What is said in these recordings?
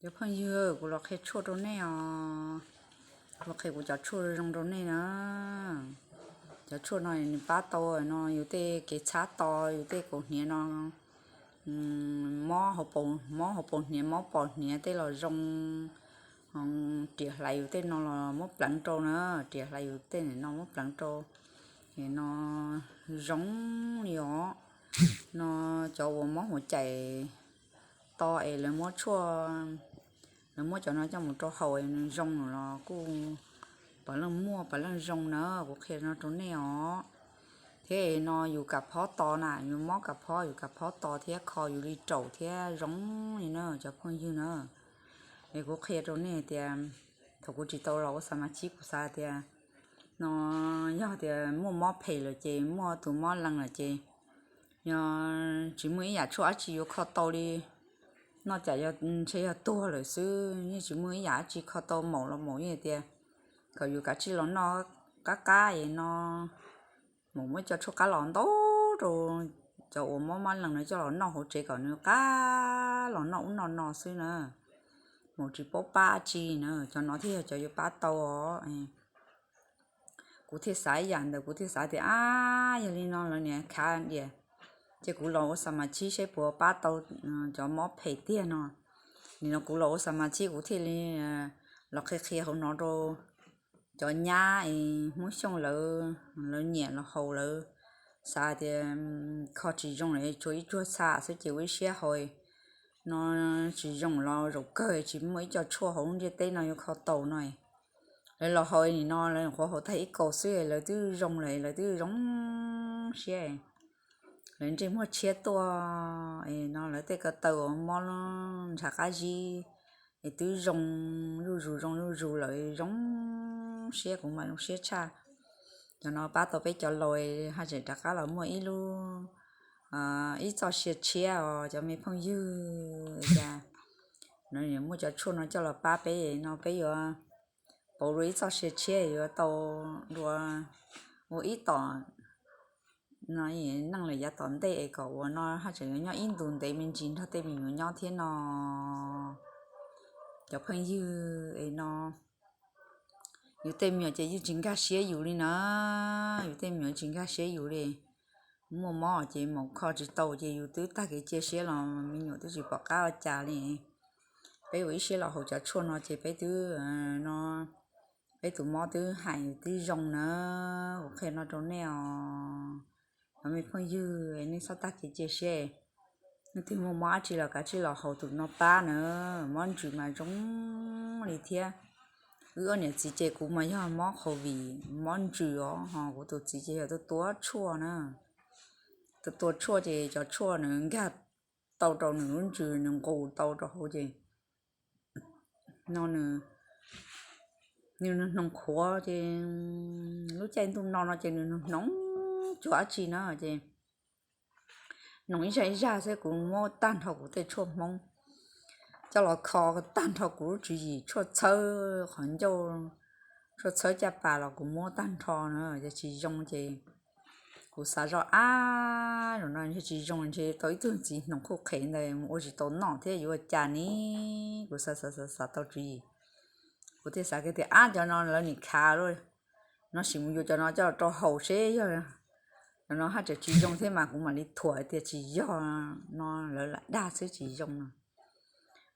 Cov phooj ywg, kuv los qhia tshuaj rau nej os. Kuv qhia kuv cov tshuaj zoo rau nej na. Cov tshuaj no nws pab tau no yus tej kev txhab to, yus tej kaus hniav no, mob hauv paus hniav, mob pos hniav tej los zoo. Riam hlais yus tej no los muab pleev rau na, riam hlais yus tej no muab pleev rau. No zoo li os. No cov uas mob huav cais to es lawv muab tshuaj, lawv muab cov no coj mus rau haus es nws zoo los kuj puav leej muaj, puav leej zoo na, kuv qhia no rau nej os. Thiab no yus kav phob to na, yus mob kav phob, yus kav phob to thiab kho yus li raum thiab zoo li na cov phooj ywg na. Es kuv qhia rau nej tias thaum kuv tsis tau los ua xa mas chib kuv xav tias no yog tias muaj mob phem lawm ces muaj tus mob lees lawm ces yog tsis muaj ib yam tshuaj dab tsi yuav kho tau li, noj cas ntshe yog tuag lawm xwb, yeej tsis muaj ib yam dab tsi kho tau. Maum los maum yeej tias kom yus kav tsij los noj qab qab es no, maum muab cov tshuaj qab los ntau rau cov uas mob mob lees no coj los noj hauv tsev kom nws qab los noj ub noj no xwb na. Maum tsis paub pab dab tsi na, cov no thiaj yog cov yuav pab tau os. Kuv thiaj xav ib yam ntawd, kuv thiaj xav tias ab, yog li no lawv niam khav diam, ces kuv los ua xa mas chib seb puas pab tau cov mob phem tiag no. Nim no kuv los ua xa mas chib kuv thiaj li los qhia qhia hauv no rau cov nyab es Hmoob Xyooj lawv, lawv nyiam los haus, lawv xav tias kho tsis zoo lawm tshuav ib tsuag txha xwb ces ua ib siab haus no tsis zoo los zaum kawg tsis muaj ib co tshuaj hauv lub ntiaj teb no yuav kho tau no. Lawv los haus nim no lawv nyuam qhuav haus tag ib kaus xwb lawv twb zoo lawm, lawv twb zoo siab. Lawv ntsej muag tshiab tuaj no, lawv tej ko taw uas mob ntshav qab zib es twb zoo zuj zus, zoo zuj zus lawm, zoo siab, kuv mas zoo siab tshaj. Cov no pab tau peb cov laus, haj tseem rov qab los muaj ib lub, ib txoj sia tshiab os cov me phooj ywg. Cas no muaj cov tshuaj no coj los pab peb no peb yuav pauv dua ib txoj sia tshiab, yuav tau dua ua ib tom no neej lawm yav tom ntej es kom ua no haj tseem yuav nyob ib ntus ntev me ntsis nrog tej me nyuam nyob thiab no. Cov phooj ywg es no, yus tej me nyuam ces yeej tsis nkag siab yus li na, yus tej me nyuam tsis nkag siab yus li. Muaj mob ces mus kho tsis tau ces yus twb tag kev cia siab los me nyuam twb tsis pom qab ua cas li. Peb ua ib siab los haus cov tshuaj no ces peb twb no, peb tus mob twb hais twb zoo na. Kuv qhia no rau nej os, cov me phooj ywg, nej txhob tag kev cia siab. Nej twg muaj mob dab tsi los kav tsij los haus tus no pab na, mob ntsws mas zoo li thiab. Wb ob niam txiv ces kuv mas yog mob covid mob ntsws os, ho kuv tus txiv ces yog tuaj tua tshuaj na. Tuaj tua tshuaj ces cov tshuaj nws nkag tau rau nws lub ntsws, nws nqus tau rau hauv ces no nws, nws hnoos qhuav ces lub caij ntuj no no ces nws hnoos cuag dab tsi na ces hnoos ib zaj ib zaj xwb. Kuv muab tag nrho kuv tej tshuaj Hmoob coj los kho tag nrho kuv lub tswv yim, tshuaj txhawb qhov ncauj, tshuaj txhawb caj pas los kuv muab tag nrho na, ces tsis zoo ces kuv xav zoj ab, zaum no ntshe tsis zoo, ntshe tau ib tug txiv hnoos qhuj qhev ntawd mus ua tsis tau noj thiab yuav ua cas ni. Kuv xav xav xav xav tau tswv yim, kuv thiaj xav kiag tias ab, cov no lawv nim khav lawm, no sim mus yuav cov no coj los rau haus seb yog cov no haj tseem tsis zoo thiab mas kuv mam li thuam tias tsis yog, no lawv lam dag xwb tsis zoo no.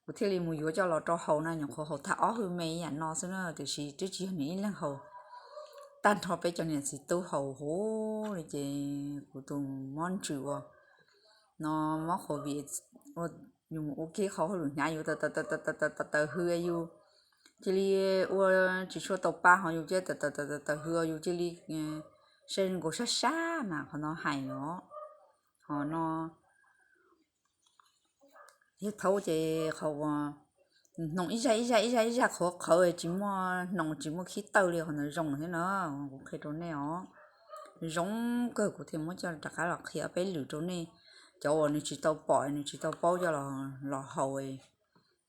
Kuv thiaj li mus yuav coj los rau haus na, nyuam qhuav haus tag ob hwj me ib yam no xwb na, tiam sis twb tsis yog nws ib leeg haus, tag nrho peb cov niam txiv tub haus huv li ces kuv tus mob ntsws uas no mob covid ua, yus mus ua kiag qhov hauj lwm hnyav yus tawm tawm hwv yus cia li ua tsis tshua tau pa ho yus cia li tawm tawm tawm hwv yus cia li sab nkaus sab sab mas qhov no hais os. Ho no yog thaum ces qhov uas hnoos ib zaj ib zaj ib zaj ib zaj qhuav qhawv tsis muaj hnoos tsis muaj khib tawj li qhov ntawd zoo thiab na. Kuv qhia rau nej os, zoo kawg kuv thiaj muab coj rov qab los qhia peb lwm rau nej. Cov uas nws tsis tau pom nws tsis tau paub coj los haus,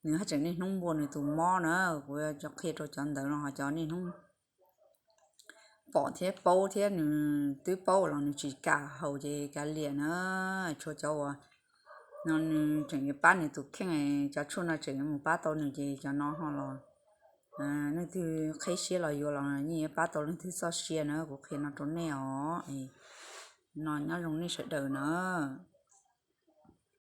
nws haj tseem niaj hnub npua nws tus mob na. Kuv yuav qhia rau cov ntawd no ho cov niaj hnub pom thiab paub thiab nws twb paub los nws tsis kam haus ces kav liam na. Tshuav cov uas no nws tseem yuav pab nws tus kheej, cov tshuaj no tseem yuav mus pab tau nws ces cov no ho los leej twg qheb siab los yuav los yeej yuav pab tau leej twg txoj sia na, kuv qhia no rau nej os. No nyob zoo nej sawv daws na.